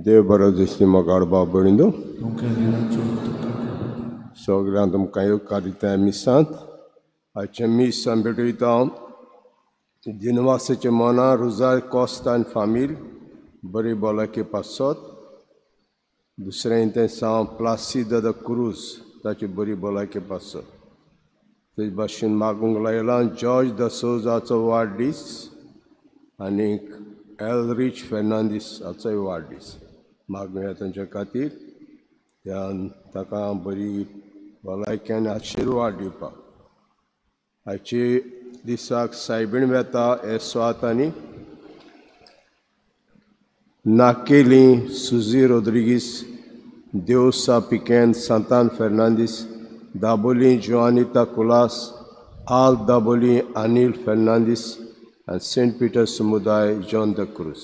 देव बरो दिसली मोगाळ बाब भयणींनो, सगळ्यांक तुमकां येवकार दिता मिसांत. आयचें मीस आमी भेटयता दिनवासाचें मना रुजार कोस्ता आनी फामील बरी भलायकी पासत. दुसरें तें सांव प्लासिद the क्रूज ताची बरी भलायकी पासत. तेच भाशेन मागूंक लायलां जॉर्ज the सोजाचो वाडदीस आनी एलरीच फेर्नांदीस हाचोय वाडदीस. मागुया तांच्या खातीर त्या ताका बरी भलायकी आनी आशिर्वाद दिवपाक. आयचे दिसाक सायबीण वेता हे स्वात आनी नाकेली सुजी रोद्रिगीस, देवसा पिकेन, सांतान फेर्नांदीस, दाबोली जोआनिता कुलास, आल दाबोली अनिल फेर्नांदीस आनी सेंट पीटर समुदाय जॉन the क्रूज.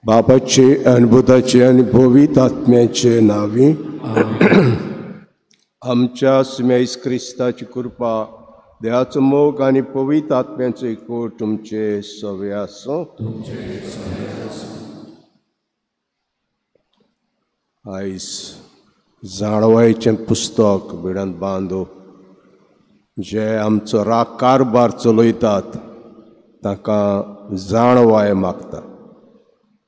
बापाचे अनुभूताचे आनी पवित्र आत्म्याचे नांवी आमच्या सुमेस क्रिस्ताची कृपा, देवाचो मोग आनी पवित्र आत्म्याचो एकवट तुमचे सवे आसूं. आयज जाणवायचें पुस्तक भिडांत बांदो जे आमचो राग कारभार चलयतात तांकां जाणवाय मागता.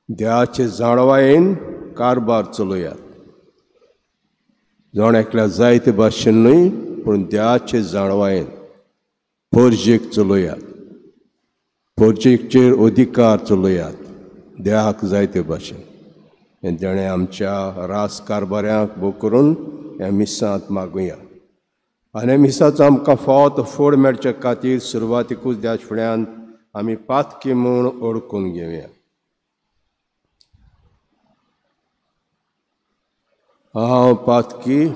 देवाचे जाणवायेन कारभार चलयात. जण एकल्या जायते भाशेन न्हय पूण देवाचे जाणवायेन पोरजेक चलयात, पोरजेकचेर अधिकार चलयात देवाक जायते भाशेन. तेणें आमच्या रास कारभाऱ्यांक भोव करून ह्या मिसांत मागुया. आनी मिसाचो आमकां फावो तो फोड मेळचे खातीर सुरवातीकूच देवाच्या फुड्यान आमी पातकी म्हूण ओळखून घेवया. हांव पातकी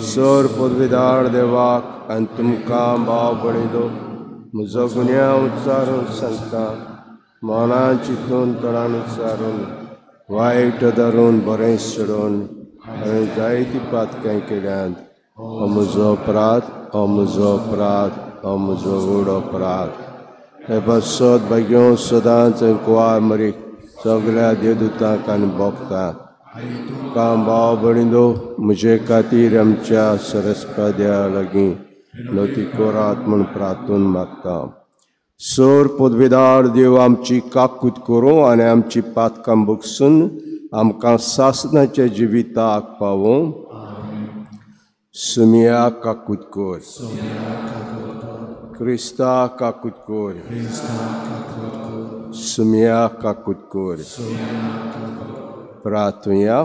सर पदवीदार देवाक आनी तुमकां भाव भयणींनो म्हजो गुन्यांव उच्चारून सांगता. मनान चिंतून तोंडान उच्चारून वायट धरून बरें सोडून हांवें जायतीं पातकां केल्यांत. हो म्हजो अपराध, हो म्हजो अपराध, हो म्हजो व्हड अपराध. हे पासत भाग्यो सदांच कुवार मरीक सगळ्या देवदूतांक आनी भोगतात. तुमकां भाव भयणींनो म्हजे खातीर आमच्या सरस्पद्या लागीं नती कोरात म्हूण प्रार्थून मागता. सर पदवीदार देव आमची काकूत करूं आनी आमची पातकां बगसून आमकां सासणाच्या जिविताक पावूं. सुमिया काकूत कोर, क्रिस्ता काकूत कोर, सुमिया काकूत कोर. प्रार्थुया.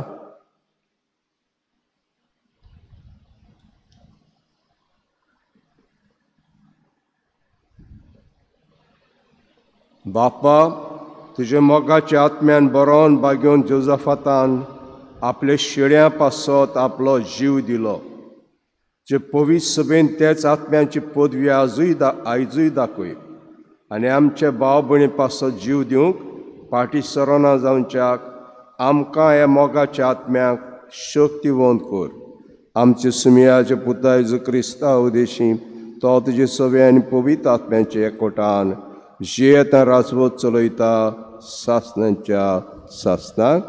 बापा तुज्या मोगाच्या आत्म्यान बरोवन बागेवन जोजफातान आपले शेळ्यां पासत आपलो जीव दिलो. जे पवित्र सभेन तेच आत्म्यांची पदवी आजूय आयजूय दाखय आनी आमचे भाव भयणी पासत जीव दिवंक फाटीं सरना जावच्याक आमकां ह्या मोगाच्या आत्म्याक शक्तिवंत कर. आमचे सुमयाचे पुता जेजू क्रिस्ता उदेशी तो तुजे सवे आनी पवित्र आत्म्याचे एकवटान जियेता राजवत चलयता सासनाच्या सासनाक.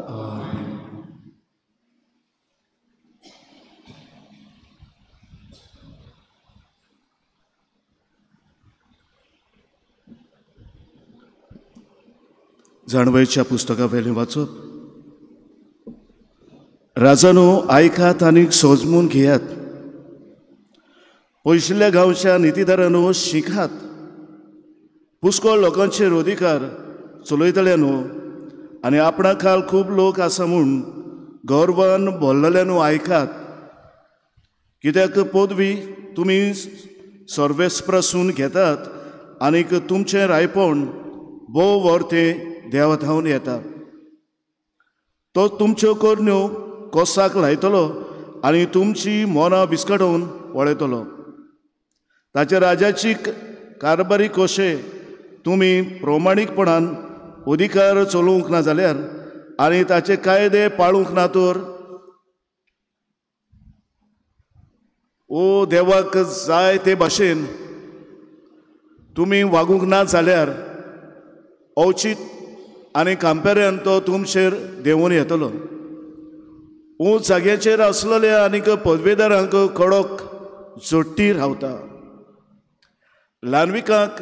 जाणवयच्या पुस्तका वेलें वाचप. राजानो आयकात आनी सोजमून घेयात, पयशिल्ल्या गांवच्या नितीदारांनो शिकात, पुष्कळ लोकांचेर अधिकार चलयतल्यानो आनी आपणा खाल खूब लोक आसा म्हूण गर्वान भरलेल्यानो आयकात. कित्याक पदवी तुमी सर्वेस्प्रसून घेतात आनीक तुमचें रायपण भोव वर्तें देवा धांवन येता. तो तुमच्यो करण्यो कोसाक लायतलो आनी तुमची मनां विस्कटोवन पळयतलो. ताच्या राजाची कारभारी कशे तुमी प्रमाणीकपणान अधिकार चलोवंक ना जाल्यार आनी ताचे कायदे पाळूंक ना तर ओ देवाक जाय ते भाशेन तुमी वागूंक ना जाल्यार अवचीत आनी कांपेऱ्यान तो तुमचेर देंवून येतलो. ऊंच जाग्याचेर आसलेल्या आनीक पदवेदारांक कडक जोडटी रावता. ल्हानविकांक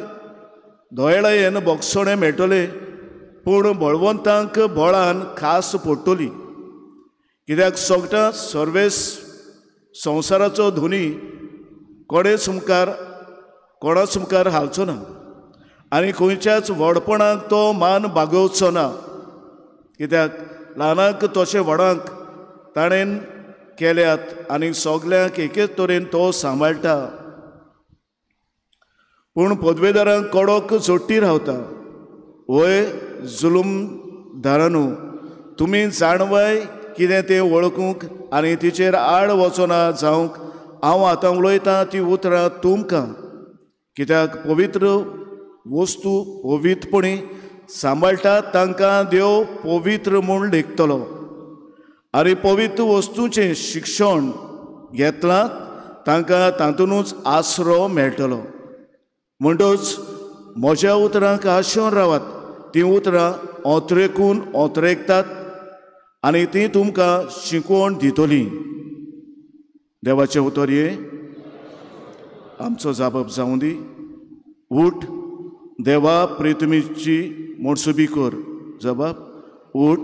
दोयळायेन बोगसोणें मेळटलें पूण बळवंतांक बळान खास पडटली. कित्याक सगळ्या सर्वेस संवसाराचो धोनी कोणेच मुखार हालचो ना आनी खंयच्याच व्हडपणाक तो मान बागोवचो ना. कित्याक ल्हानांक तशें व्हडांक ताणें केल्यात आनी सगल्यांक एकेच तरेन तो सांबाळटा. पूण पदवेदारांक कडक जोडटी रावता. वय जुलूमदारानू तुमी जाणवाय कितें तें वळखूंक आनी तिचेर आड वचना जावंक हांव आतां उलयतां ती उतरां तुमकां. कित्याक पवित्र वस्तू पवित्रपणी सांबाळटात तांकां देव पवित्र म्हूण लेखतलो. आनी पवित्र वस्तूचें शिक्षण घेतलां तांकां तातूंतच आसरो मेळटलो. म्हणटच म्हज्या उतरांक आशेवन रावात. तीं उतरां ओतरेकून ओतरेकतात आनी तीं तुमकां शिकवण दितलीं. देवाचें उतर हें आमचो जापप जावं दी. उठ देवा प्रितमीची मनसुबी कर. जबाब उठ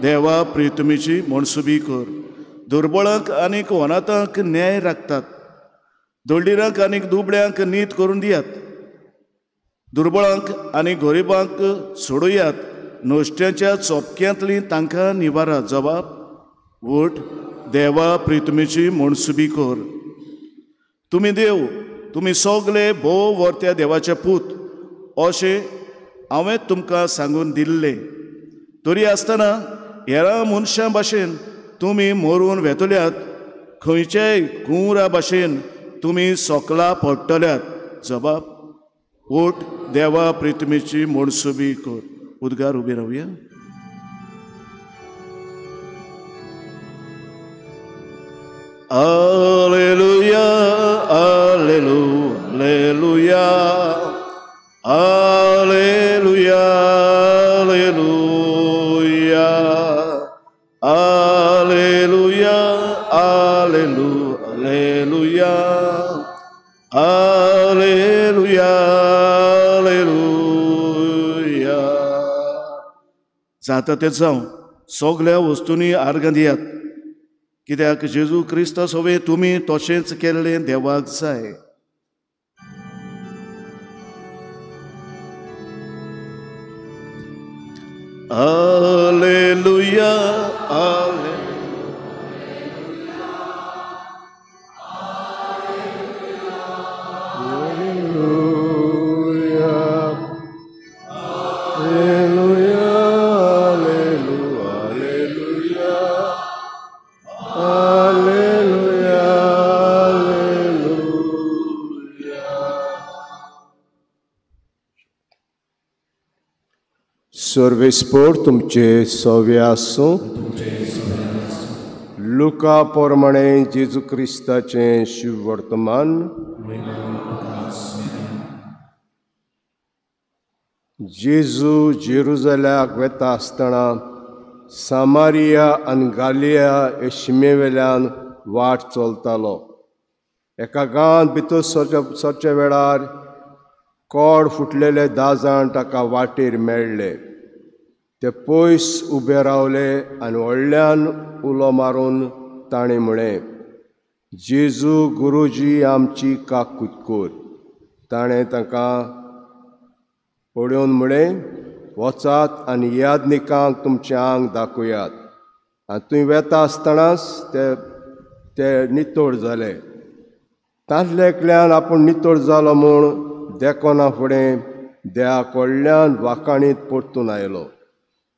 देवा प्रितमीची मनसुबी कर. दुर्बळांक आनीक अनाथांक न्याय राखतात. दळडिरांक आनीक दुबळ्यांक नीत करून दियात. दुर्बळांक आनी गरिबांक सोडयात. नश्ट्यांच्या चोपक्यांतली तांकां निवारात. जबाब उठ देवा प्रितमीची मनसुबी कर. तुमी देव तुमी सगले भोव वर्त्या देवाचे पूत अशें हांवें तुमकां सांगून दिल्लें. तरी आसतना हेरां मनशां भाशेन तुमी मरून वेतल्यात. खंयच्याय कुंवरा भाशेन तुमी सोकला पडटल्यात. जबाब उठ देवा प्रितमीची मनसुबी कर. उद्गार उबी रावया. Alleluia, alleluia, alleluia, alleluia, alleluia, alleluia, alleluia, alleluia. जाता तें जावं सगल्या वस्तूंनी आर्गां दियात. कित्याक जेजू क्रिस्ता सोवे तुमी तशेंच केल्लें देवाक जाय. Alleluia, alleluia. सर्वेस्पोर तुमचे सवे आसूं. लुका प्रमाणे जेजू क्रिस्ताचें शिववर्तमान. जेजू जेरुजल्याक वेता आसतना सामारिया आनी गालिया हे शिमेवेल्यान वाट चलतालो. एका गांवांत भितर सरच्या वेळार कोड फुटलेले 10 जाण ताका वाटेर मेळ्ळे. ते पयस उबे रावले आनी व्हडल्यान उलो मारून ताणें म्हळें, जेजू गुरुजी आमची काकूत कर. ताणें तांकां पळोवन म्हळें, वचात आनी यादनिकांक तुमचें आंग दाखयात. आनी तुवें वेता आसतनाच ते नितळ जाले. तांतल्या एकल्यान आपूण नितळ जालो म्हूण देखना फुडें देवा कडल्यान वाखाणीत परतून आयलो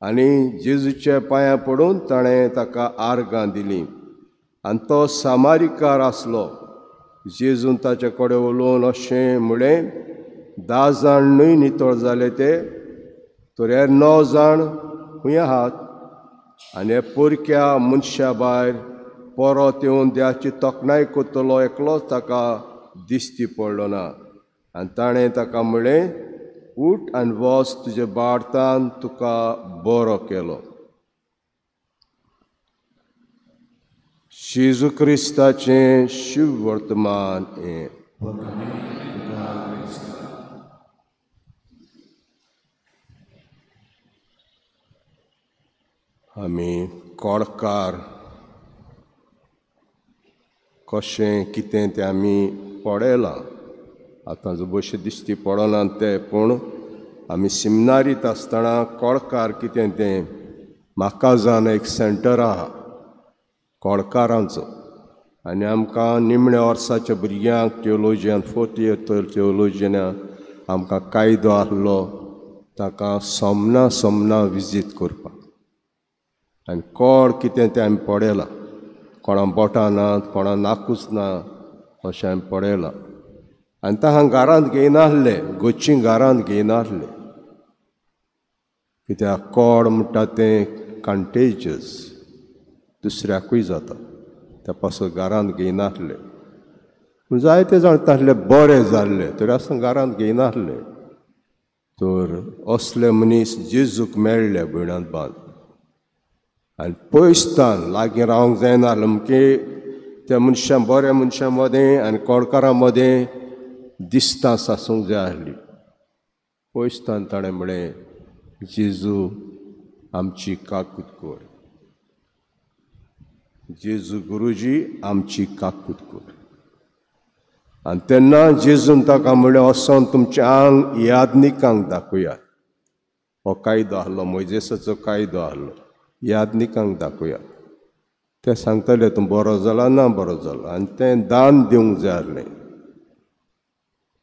आनी जेजूच्या पांयां पडून ताणें ताका आर्गां दिलीं. आनी तो सामारिकार आसलो. जेजून ताचे कडेन उलोवन अशें म्हळें, 10 जाण न्हय नितळ जाले ते, तर हे 9 जाण खंय आहात? आनी हे परक्या मनशा भायर परत येवन देवाची तोखणाय करतलो एकलोच ताका दिश्टी पडलो ना. आनी ताणें ताका म्हळें, उठ आनी वच, तुजे भारतान तुका बरो केलो. जेजू क्रिस्ताचें शिववर्तमान हें. आमी कोडकार कशें कितें तें आमी पळयलां. आतां जो दिश्टी पडना तें, पूण आमी सिमनारीत आसतना कोडकार कितें तें म्हाका जावन एक सेंटर आहा कोडकारांचो. आनी आमकां निमण्या वर्साच्या भुरग्यांक थियोलॉजियन फोर्थ इयर तर थियोलॉजियना आमकां कायदो आहलो ताका सोमना सोमना विजीट करपाक. आनी कोड कितें तें आमी पळयलां. कोणा बोटां ना, कोणा नाकूच ना अशें आमी पळयलां. आनी तांकां घरांत घेयनासले, गोच्ची घरांत घेयनासले, कित्याक कोड म्हणटा तें कंटेजियस, दुसऱ्याकूय जाता. त्या पासून घरांत घेयनासले. पूण जायते जाण तासले बरे जाल्ले तरी आसतना घरांत घेयनासले. तर असले मनीस जेजूक मेळ्ळे भयणांत बांद. आनी पयसतान लागीं रावंक जायना अमके त्या मनशां बऱ्या मनशां मदें आनी कोडकारां मदें दिसतांस आसूंक जाय आसली. पयसतान ताणें म्हळें, जेजू आमची काकूत कर, जेजू गुरुजी आमची काकूत कर. आनी तेन्ना जेजून ताका म्हळें, वचोन तुमचें आंग यादनिकांक दाखयात. हो कायदो आहलो, मोयजेसाचो कायदो आहलो, यादनिकांक दाखयात. ते सांगतले तूं बरो जाला ना बरो जाला. आनी तें दान दिवंक जाय आसलें,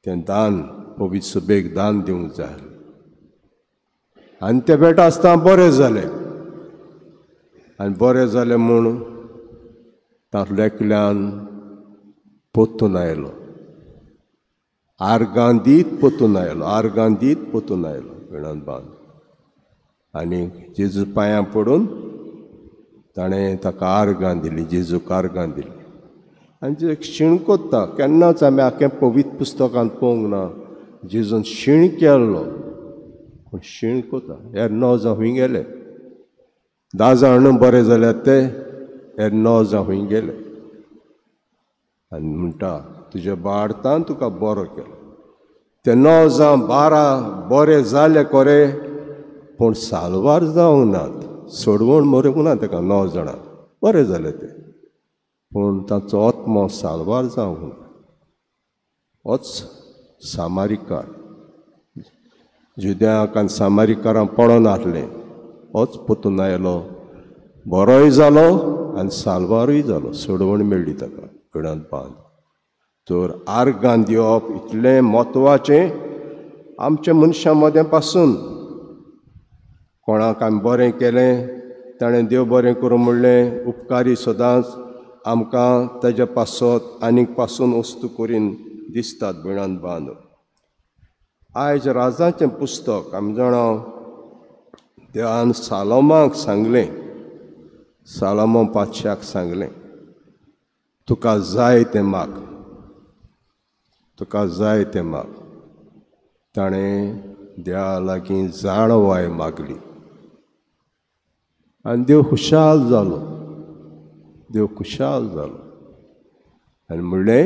तें दान पवित्र सभेक दान दिवंक जाय. आनी ते बेटा आसतना बरें जालें. आनी बरें जालें म्हूण तांतल्या एकल्यान परतून आयलो, आर्गां दीत परतून आयलो, आर्गां दीत परतून आयलो वेणान बांद. आनी जेजू पांयां पडून ताणें ताका आर्गां दिली, जेजूक आर्गां दिली. आनी जे शीण कोत्ता केन्नाच आमी आख्या पवित्र पुस्तकांत पळोवंक ना जेजून शीण केल्लो, पूण शीण कोता. हे 9 जाण खूंय गेले? 10 जाण न्हू बरे जाल्यार ते हे 9 जाण खूंय गेले? आनी म्हणटा तुज्या भारतान तुका बरो केलो. ते 9 जाण 12 बरे जाले खरे, पूण साल्वार जावंक नात, सोडवण मरूंक ना ताका. 9 जाणां बरे जाले ते, पूण ताचो आत्मो साल्वार जावंक ना. होच सामारिकार, जुद्यांक आनी सामारिकारां पडोन आहलें, होच परतून आयलो, बरोय जालो आनी साल्वारूय जालो, सोडवण मेळ्ळी ताका घडांत बांद. तर आर्गां दिवप इतलें म्हत्वाचें आमच्या मनशां मदें पासून. कोणाक आमी बरें केलें ताणें देव बरें करूं म्हणलें, उपकारी सदांच आमकां ताज्या पासत आनीक पासून वस्तू करीन दिसतात भयणान बांद. आयज राजाचें पुस्तक आमी जाणा देवान सालोमाक सांगलें, सालामो पातशाक सांगलें, तुका जाय तें माग, तुका जाय तें माग. ताणें देवा लागीं जाणवाय मागली आनी देव खुशाल जालो, देव खुशाल जालो आनी म्हणलें,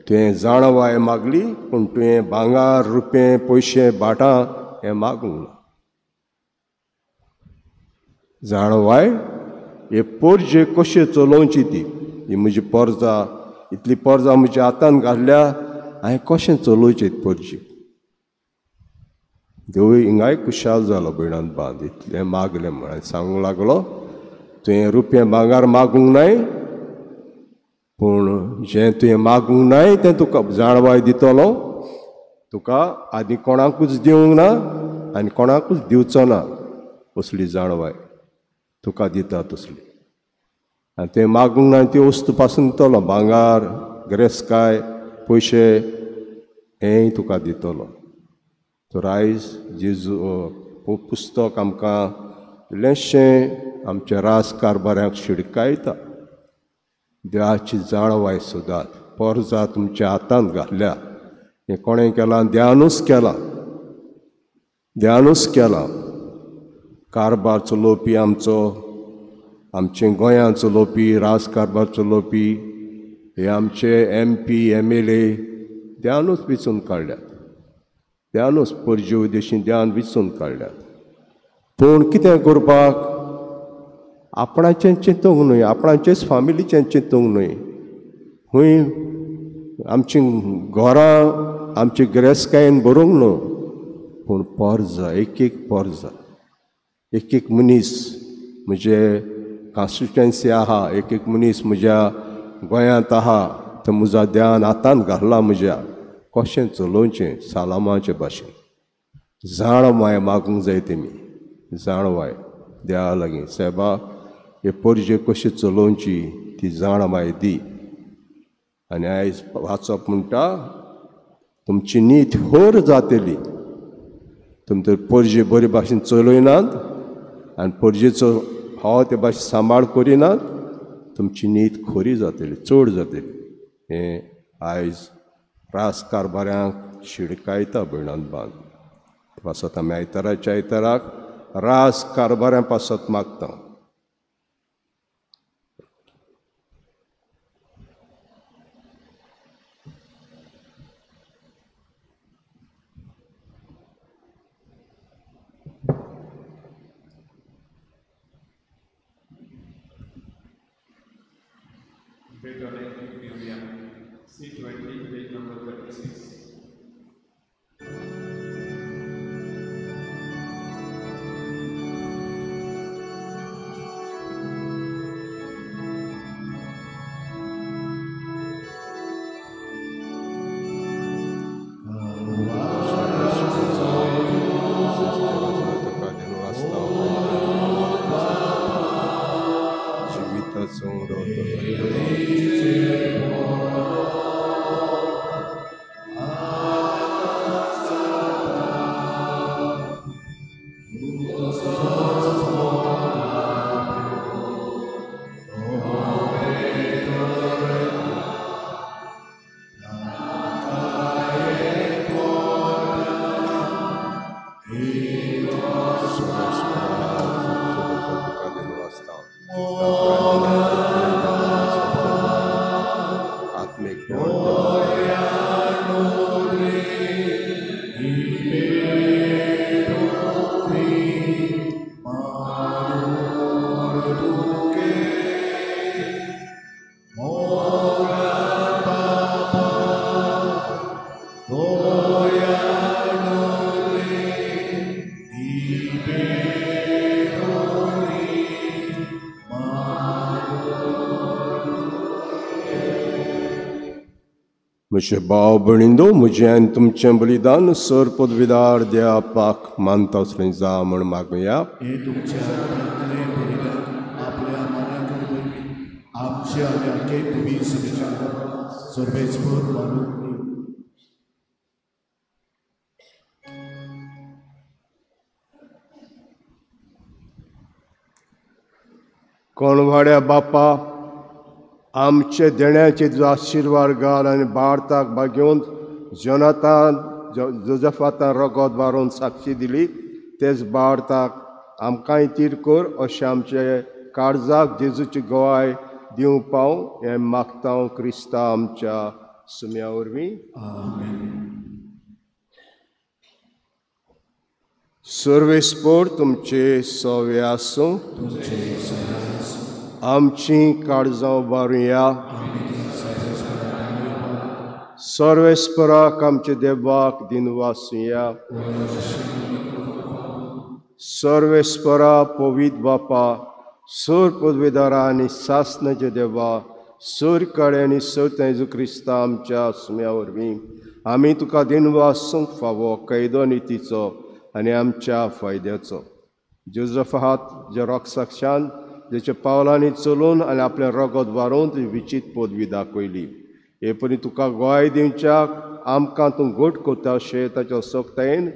तुवें जाणवाय मागली पूण तुवें भांगर, रुपें, पयशे, भाटां हें मागूंक ना. जाणवाय हे पोरजे कशें चलोवची ती, ही म्हजी पोरजा, इतली पोरजा म्हज्या हातान घातल्या, हांवें कशें चलोवचें पोरजी. देवूय हिंगाय खुशाल जालो भयणान बांद, इतलें मागलें म्हण सांगूंक लागलो, तुवें रुपें भांगर मागूंक नाय, पूण जें तुवें मागूंक नाय तें तुका जाणवाय दितलो. तुका आदी कोणाकूच दिवंक ना आनी कोणाकूच दिवचो ना असली जाणवाय तुका दिता तसली. आनी तुवें मागूंक ना ती वस्तू पासून दितलो, भांगर, गिरेस्तकाय, पयशे हेंय तुका दितलो. तर आयज जेजू पुस्तक आमकां इल्लेंशें आमच्या राज कारभाऱ्यांक शिडकायता. देवाची जाणवाय सोदात, पोरजा तुमच्या हातांत घातल्या, हें कोणें केलां? देवानूच केलां, देवानूच केलां. कारभार चलोवपी आमचो, आमचें गोंयांत चलोवपी, राज कारभार चलोवपी हे आमचे M P, M L A देवानूच वेंचून काडल्यात, देवानूच पोरजे उद्देशी देवान वेंचून काडल्यात. पूण कितें करपाक आपणाचें चिंतूंक न्हय, आपणाचेच फामिलीचें चिंतूंक न्हय, खंय आमची घरां आमची गिरेस्तकायेन भरूंक न्हू, पूण पोरजा, एक एक पोरजा, एक एक मनीस म्हजे कॉन्स्टिट्युएन्सी आहा, एक एक मनीस म्हज्या गोंयांत आहा, तो म्हज्या देवान हातान घातला म्हज्या, कशें चलोवचें सालामाचे भाशेन. जाणवाय मागूंक जाय तेमी, जाणवाय देवा लागीं, सायबा हे पोरजे कशी चलोवची ती जाणवाय दी. आनी आयज वाचप म्हणटा, तुमची नीत होर जातली, तुमी तर पोरजे बरे भाशेन चलयनात आनी पोरजेचो फावो ते भाशेन सांबाळ करिनात, तुमची नीत खोरी जातली, चड जातली. हें आयज राज कारभाऱ्यांक शिडकायता भयणान बांद. पासत आमी आयताराच्या आयताराक राज कारभाऱ्यां पासत मागता. C20, page number 36. म्हजे भाव भयणींनो, म्हजें आनी तुमचें बलिदान सर पदवीदार देवा मानता असलें जा म्हण मागुया. हे तुमच्या हातांतलें बलिदान आपल्या मानाकर वरवीं आमच्या आनी आख्खे भुमी सभेच्या सर्वेस्पर मानून दिवं. कोणवाड्या बापा आमचे देण्याचे तुजो आशिर्वाद घाल आनी भारताक बागेवन जोनातान जोजफातान रगत बारोवन साक्षी दिली तेच भारताक आमकांय तीर कर अशें आमचे काळजाक जेजूची गवाय दिवंक पाव हें मागता क्रिस्ता आमच्या सुम्या वरवीं. सर्वेस्पोर तुमचे सवे आसूं. आमची काळजां उबारुया. सर्वेस्पराक आमचे देवाक दिनवासुया. सर्वेस्परा पवित बापा सोर पदवेदारा आनी सासनाचे देवा सोर काळे आनी सोर तेजू क्रिस्ता आमच्या सुम्या वरवीं आमी तुका दिनवासूंक फावो कैदो नितीचो आनी आमच्या फायद्याचो. जोजफ हात जे रोगसाक्षान जेच्या पावलांनी चलून आनी आपलें रगत वारोवन तुजी विचीत पदवी दाखयली हे परी तुका गोवाय दिवच्याक आमकां तूं घट करता अशें ताच्या सोगतायेन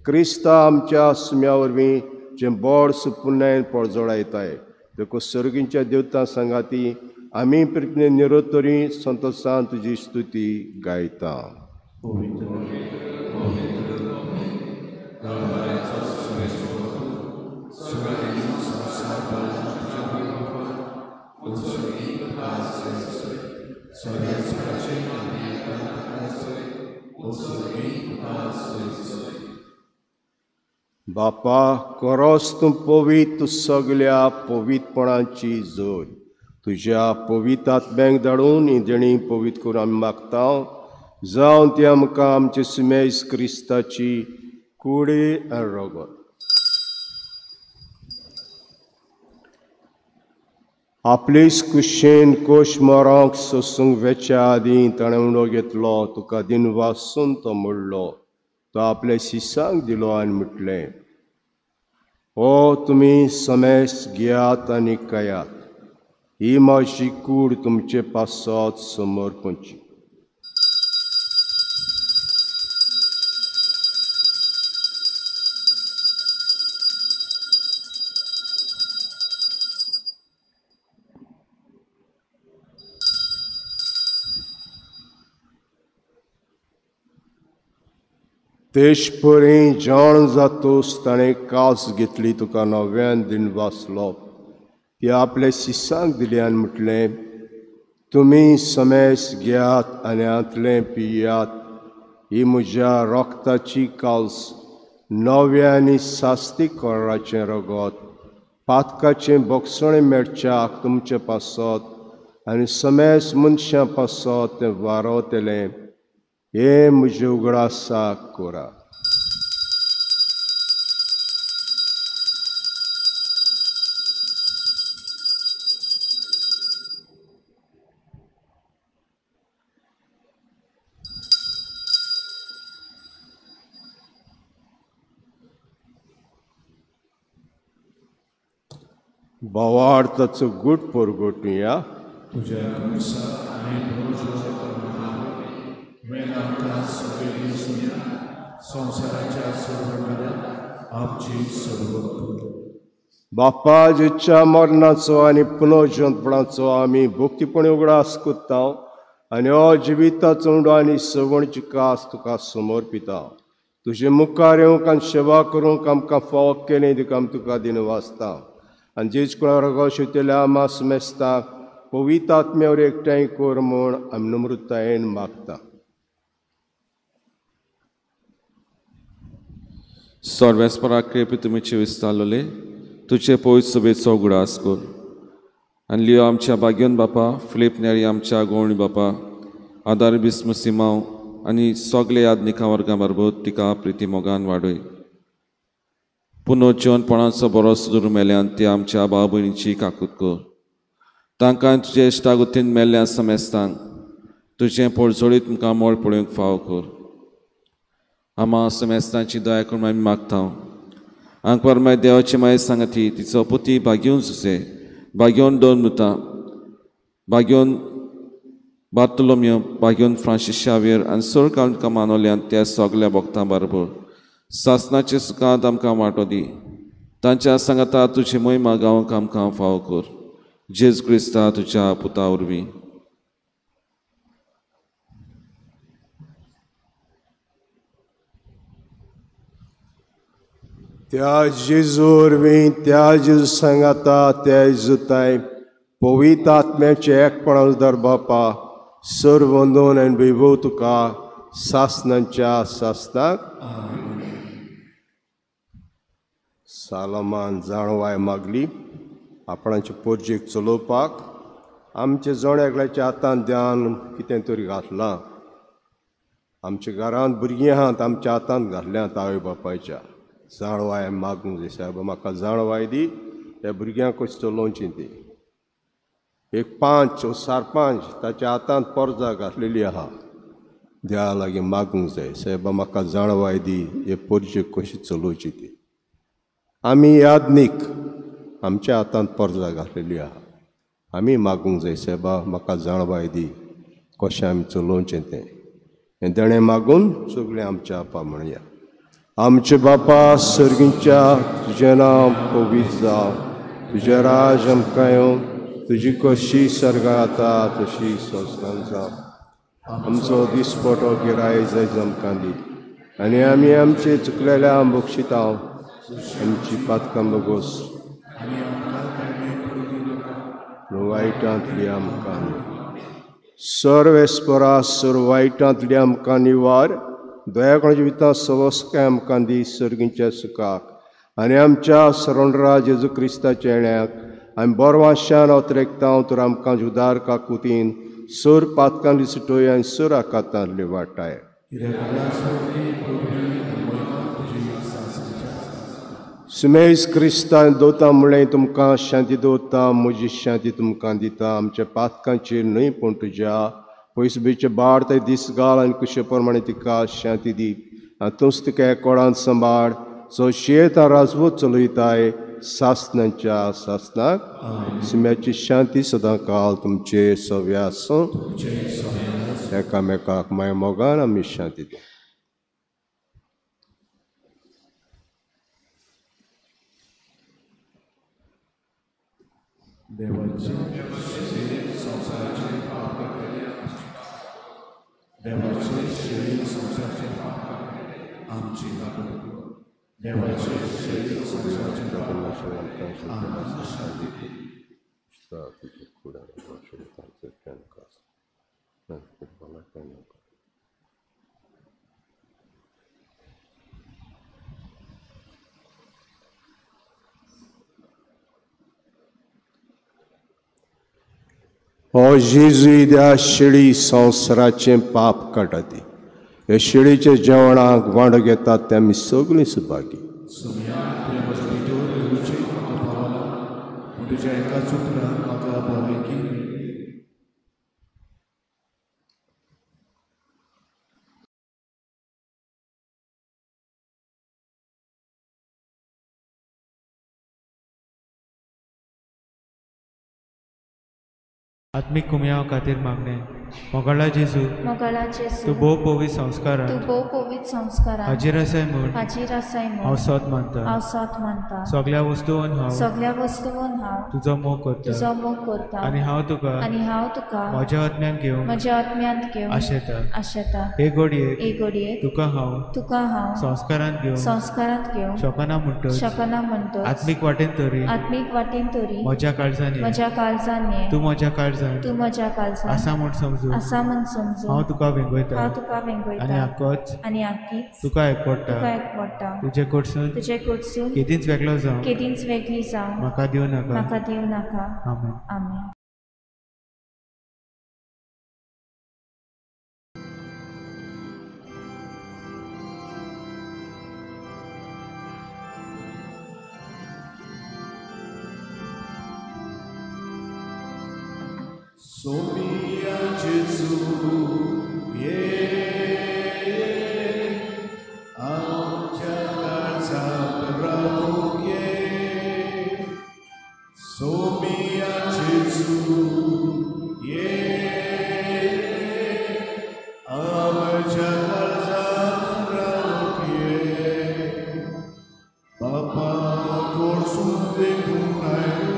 क्रिस्ता आमच्या सुम्या वरवीं जें बोड सुपुर्णायेन पळजोडायताय देखून सर्गींच्या देवता सांगाती आमी प्रिपने निरोतरी संतोशान तुजी स्तुती गायता. बापा कोरोस तूं पवित्र सगल्या पवित्रपणाची जोड तुज्या पवित्र आत्म्यांक धाडून ही देणी पवित्र करून आमी मागता जावन ती आमकां आमचे सुमेज क्रिस्ताची कुडी आनी रगत आपलेच कुशेन कोश मरोंक सोसूंक वेच्या आदीं ताणें उणो घेतलो तुका दिनवासून तो मोडलो तो आपल्या शिसांक दिलो आनी म्हटलें हो तुमी समेस घेयात आनी खायात ही म्हजी कूड तुमचे पासत समर्पणची. तेशपरी जाण जातोस ताणें कास घेतली तुका नव्यान दिन वाचलो ती आपल्या शिसांक दिली आनी म्हटलें तुमी समेस घेयात आनी हांतलें पियात ही म्हज्या रक्ताची काल्स नव्या आनी सास्ती कोराचें रगत पातकाचें बोगसणें मेळच्याक तुमचे पासत आनी समेस मनशां पासत तें वारवतलें हे म्हजे उगडासाक कोरा. भावार्थाचो गूट परगटुया. बापा जेच्या मरणाचो आनी पुनर्जिवंतपणाचो आमी भक्तीपणी उगडास करता आनी हो जिविताचो उंडो आनी सवणची कास तुका समर्पिता. तुजे मुखार येवंक आनी सेवा करूंक आमकां फावो केलें देखून आमी तुका दिनवासता आनी जेज कुळा रगत शिवतल्या मास मेस्ताक पवित्र आत्म्यावर एकठांय कर म्हूण आमी नम्रतायेन मागता. सर्वेस्पराक तुमीचे विस्तारले तुजे पवित्र सभेचो उगडास कर आनी लियो आमच्या भाग्योन बापा फिलीप नेरी आमच्या गोवणी बापा आदार बिस्म सिमांव आनी सगळे यादनिका वर्गां बरोबर तिका प्रिती मोगान वाडय. पुनर्जिवनपणाचो बरो सुदूर मेल्यान ती आमच्या भाव भयणीची काकूत कर. तांकां तुजे इश्टागुतीन मेल्ल्या समेस्तांक तुजें पोळजोळीत मुखार मोळ पळोवंक फावो कर. आमा समेस्तांची दया करून आमी मागता. आंकवार माय देवाची माय सांगती तिचो पुती भाग्योन सुसे भाग्योन दोन मुता भाग्योन बार्तोलोमियो भाग्योन फ्रांसीस शावियर आनी सोळ काळ मानवल्यान त्या सगल्या भक्तां बरोबर सासनाचे सुखांत आमकां वांटो दी. तांच्या सांगाता तुजी मोहिमा गावंक आमकां फावो कर. जेजू क्रिस्ता तुज्या पुता वरवीं. त्या जेजू वरवीं, त्या जेजू सांगाता, त्या जेजू पवित्र आत्म्याचें एकपणा दर बापा सर वंदोन आनी वैभव तुका सासनाच्या सासनाक. सालमान जाणवाय मागली आपणाचे पोरजेक चलोवपाक. आमचे जण एकल्याच्या हातान ध्यान कितें तरी घातलां. आमच्या घरांत भुरगीं आहात, आमच्या हातांत घातल्यात आवय बापायच्या. जाणवाय मागूंक जाय, सायबा म्हाका जाणवाय दी ह्या भुरग्यांक कशी चलोवची ती. एक 5 ओ 5.5 ताच्या हातांत पोरजा घातलेली आहा. देवा लागीं मागूंक जाय, सायबा म्हाका जाणवाय दी हे पोरजेक कशी चलोवची ती. आमी यादनीक आमच्या हातांत पोरजा घातलेली आहा. आमी मागूंक जाय, सायबा म्हाका जाणवाय दी कशें आमी चलोवचें तें. हें देणें मागून सगळें आमच्या आपा म्हणया. आमचे बापा सर्गीच्या, तुजें नांव पवित्र जावं, तुजें राज आमकां येवं, तुजी कशी सर्गां जाता तशी संवसारांत जावं. आमचो दिसपटो गिराय जायज आमकां दी आनी आमी आमचे चुकलेल्या बक्षिता, आमची पातकां बगोस वायटांतली आमकां सर्वेस्परा सर वायटांतली आमकां निवार. दयाकोणाच्या जिवितांत सवस्काय आमकां दी सर्गीच्या सुखाक आनी आमच्या सरणरा जेजू क्रिस्ताच्या येण्याक आमी बरवाशान अतरेकता तर आमकां जुदार काकुतीन सर पातकांतली सुटोय आनी सर आकातांतली वाटाय. सुमेज क्रिस्तान दवता म्हणलें तुमकां शांती दवरता, म्हजी शांती तुमकां दिता. आमच्या पातकांचेर न्हय पूण तुज्या पयसुबीचे बाड ते दीस घाल आनी कुशे प्रमाणे तिका शांती दी आनी तूंच तिका एकोडान सांबाळ सो शेत राजवत चलयताय सासनाच्या सासनाक. सुम्याची शांती सदां काल तुमचे सव्या आसूं. एकामेकाक माय मोगान आमी शांती दी. देवाचे शरीर संवसाराचे पाप करतले, देवाचे शरीर संवसाराचे पाप करतले आमची काकूत कर. देवाचे शरीर संवसाराचे पाप आमकां शांती दी. हो जेजू त्या शेळी संवसाराचें पाप काडटा ती. ह्या शेळीच्या जेवणाक वांटो घेतात ते आमी सगळीं सुभागी. आत्मीक कुमयाव खातीर मागणें. मोगाळा जेजू, तूं भोव पवित्र संस्कारान हाजीर आसाय म्हूण हांव सत मानता. सगळ्या वस्तून हांव तुजो मोग करता आनी हांव तुका म्हज्या आत्म्यांत घेवन आशेता. हे घडयेक तुका हांव संस्कारांत घेवन शकना म्हणटच आत्मीक वाटेन तरी म्हज्या काळजान ये, तूं म्हज्या काळजान आसा म्हूण समजून हांव तुका वेंगयता आनी आकीच तुका एकवटा. तुजे कडसून केदींच वेगळो जावं म्हाका दिवं नाका. आमेन. Somia Jesu, ye आमच्या काळजांत रावूंक ये. सोमिया जेजू, ये आमच्या काळजांत रावूंक ये. बापा कोडसून देखून आयलो,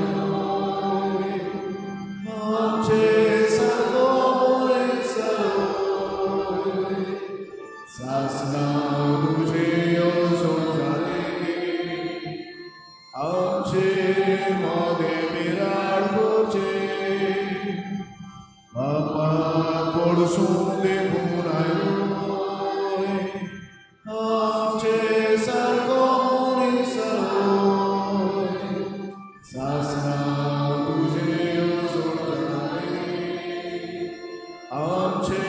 कडसून देवून आयलो आमचे सारको मनीस सासना तुजे सोडले आमचे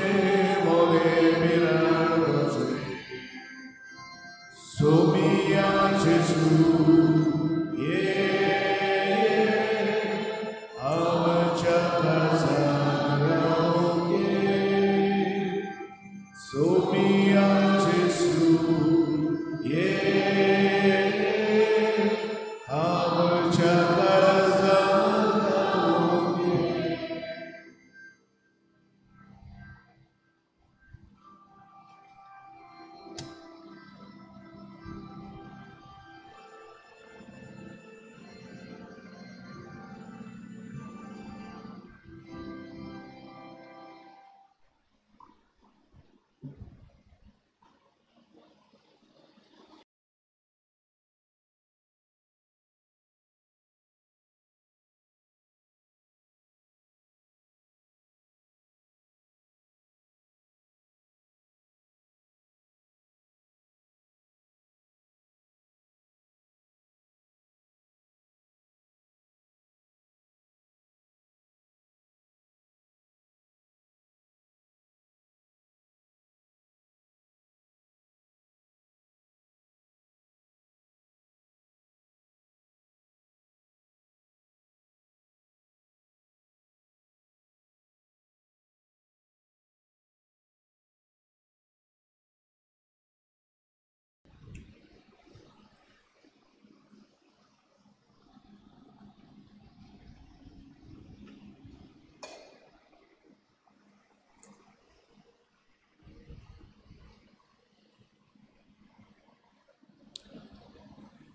मोदे मिरण करचे सोमिया जेजू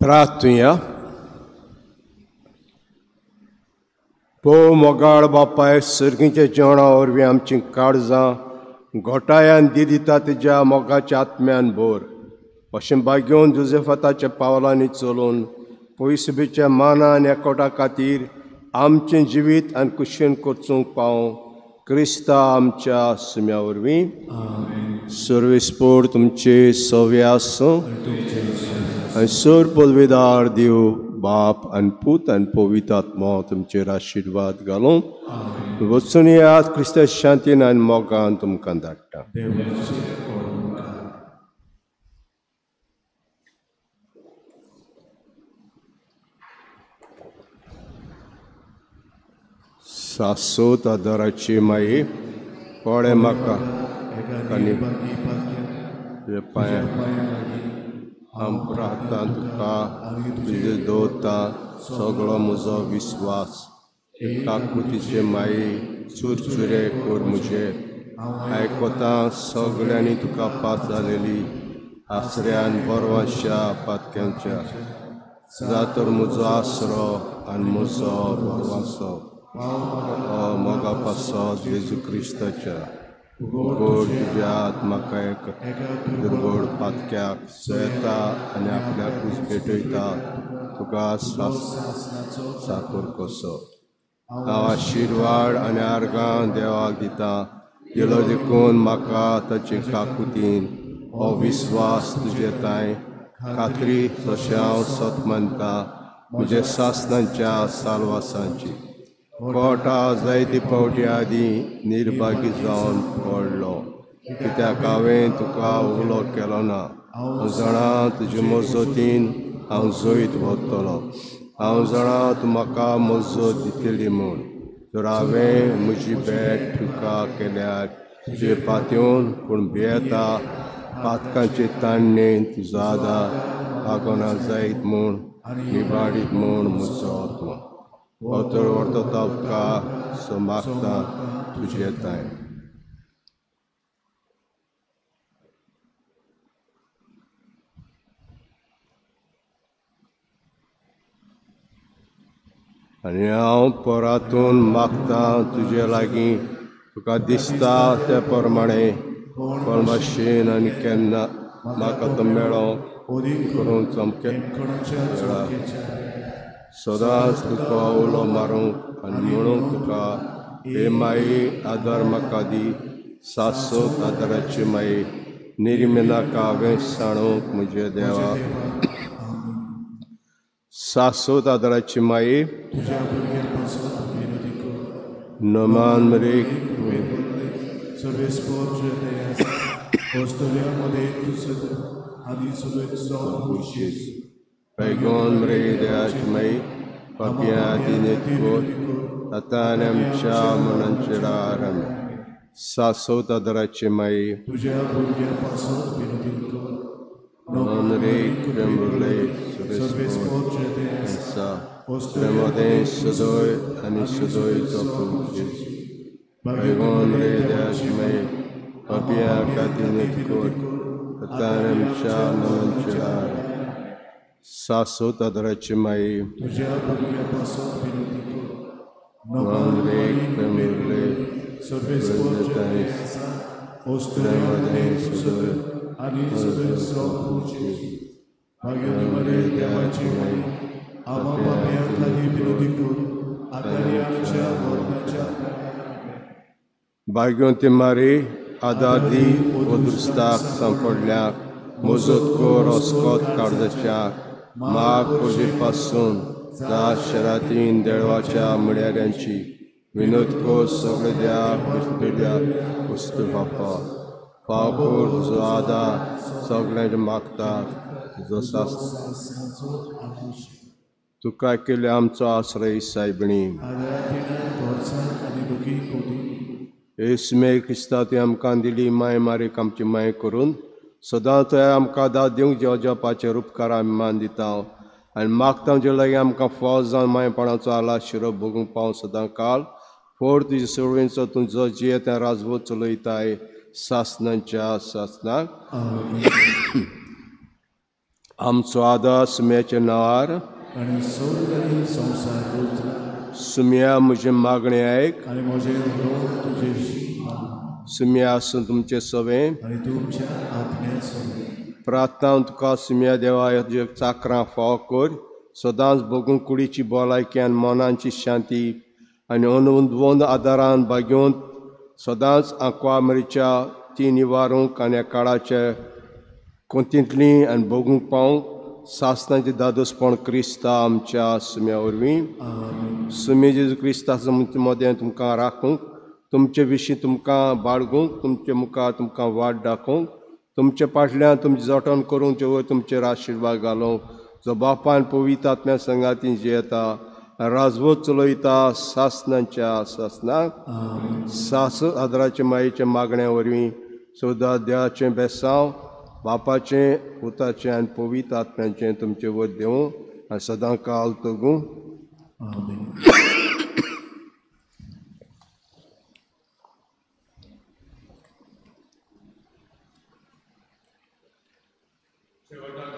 प्रार्थुया. पो मोगाळ बापाय सर्गीच्या जेवणा वरवीं आमचीं काळजां घोटायान दी दिता तेज्या मोगाच्या आत्म्यान भर अशें बागेवन जुजेफाताच्या पावलांनी चलून पयसुबीच्या मानान एकोटा खातीर आमचें जिवीत आनी कुशीन करचूंक पावूं क्रिस्ता आमच्या सुम्या वरवीं. सर्वेस्पोर तुमचे सवे आसूं आनी सर पदवेदार देव बाप आनी पूत आनी पवित्र आत्मो तुमचेर आशिर्वाद घालूं. वचून येयात क्रिस्ता शांतीन आनी मोगान तुमकां धाडटा. सासोत आदाराची माई पळे म्हाका आनी पांया हांव प्रार्थना तुका तुजे दवरता सगळो म्हजो विस्वास काकुतीचे माई चुरचुरे कर म्हजे आयकता सगळ्यांनी तुका पास जालेली आसऱ्यान बरवाच्या पातक्यांच्या जा तर म्हजो आसरो आनी म्हजो बरवासो मोगा पासो जेजू क्रिस्ताच्या गोड तुज्या आत्माका एक दुर्गोड पातक्याक सयता आनी आपल्याकूच भेटयता तुका साकोर कसो. हांव आशिर्वाड आनी आर्गां देवाक दिता दिलो देखून म्हाका ताचे काकुतीन हो विस्वास तुजे तांय खात्री तशें हांव सत मानता म्हज्या सासनांच्या सालवासांची. कोटा जायते पावटी आदीं निर्भागी जावन पडलो कित्याक हांवें तुका उलो केलो ना. हांव जाणा तुजे मजतीन हांव जैत व्हरतलो. हांव जाणा तूं म्हाका मजत दितली म्हूण. तर हांवें म्हजी भेट तुका केल्यार तुजे पातयेवन पूण भियेता पातकांचे ताणणेन तुजो आदार लागना जायत म्हूण निबाडीत म्हूण म्हजो आत्मो अतर व्हरता उपकार सो मागता तुजे तांय. आनी हांव परातून मागता तुजे लागीं तुका दिसता त्या प्रमाणे कोण भाशेन आनी केन्ना म्हाका तो मेळो करूंक चमके सदांच तुका उलो मारूंक आनी म्हणूंक तुका हे माई आदार म्हाका दी. सासोत आदाराची माई निर्मिनाका हांवें सांडूंक म्हजे देवा. सासोत आदाराची माई नमान मरे पैगोन मरे देवाची माई पापया दिनेत आतां आनी आमच्या मनांचेर आराम. सासोत आदाराची माई मदें सदोय आनी सदोयचो प्रभू जेजू. पैगोन रे देवाची माई पापया खातीर कर आतां आनी आमच्या मनांचेर आराम. सासोत आदाराची माई भाग्यवंती मारी आदार दी ओदुस्ताक सांपडल्याक मजत कर अस्कोत काळजाच्या माग कोजे पासून दा शरातीन देळवाच्या म्हळ्याऱ्यांची विनोद कर सगळे द्या कुस्तुड्या कुस्तू बापा फाव कर तुजो आदार सगळ्यांचे मागता तुजो सास तुका केले आमचो आश्रय सायबणी. येसमे क्रिस्ता तुवें आमकां दिली माय मारीक आमची माय करून सदां तुवें आमकां दाद दिवंक जेव जेवपाचेर उपकार आमी मान दिता आनी मागता जे लागीं आमकां फाव जावन मायपणाचो आला शिरो भोगूंक पावूं सदां काल फोड तुजे सोडवेंचो तूं जो जियेता राजवत चलयताय सासनाच्या सासनाक. आमचो आदार सुम्याच्या नांवार सुम्या म्हजें मागणें आयक सुम्या आसूं तुमचें सवें प्रार्थना तुका सुम्या देवा चाकरां फाव कर सदांच भोगूंक कुडीची भलायकी आनी मनाची शांती आनी अनुवंद आदारान भाग्योवन सदांच आंकवा मरीच्या ती निवारूंक आनी काळाच्या कोंतींतली आनी भोगूंक पावूंक सासनाचें दादोसपण क्रिस्ता आमच्या सुम्या वरवीं. सुमे जेजू क्रिस्ता मदें तुमकां राखूंक तुमचे विशीं तुमकां बाळगूंक तुमचे मुखार तुमकां वाट दाखोवंक तुमचे फाटल्यान तुमचें जतन करूंक जेवय तुमचेर आशिर्वाद घालूंक जो बापान पवित्र आत्म्या संगाती जियेता राजवत चलयता सासनाच्या सासनाक. सास आदराचे मायेच्या मागण्या वरवीं सदां देवाचें बेसांव बापाचें पुताचें आनी पवित्र आत्म्याचें तुमचें वत देवूं आनी सदां काल तगूं. शेवटाक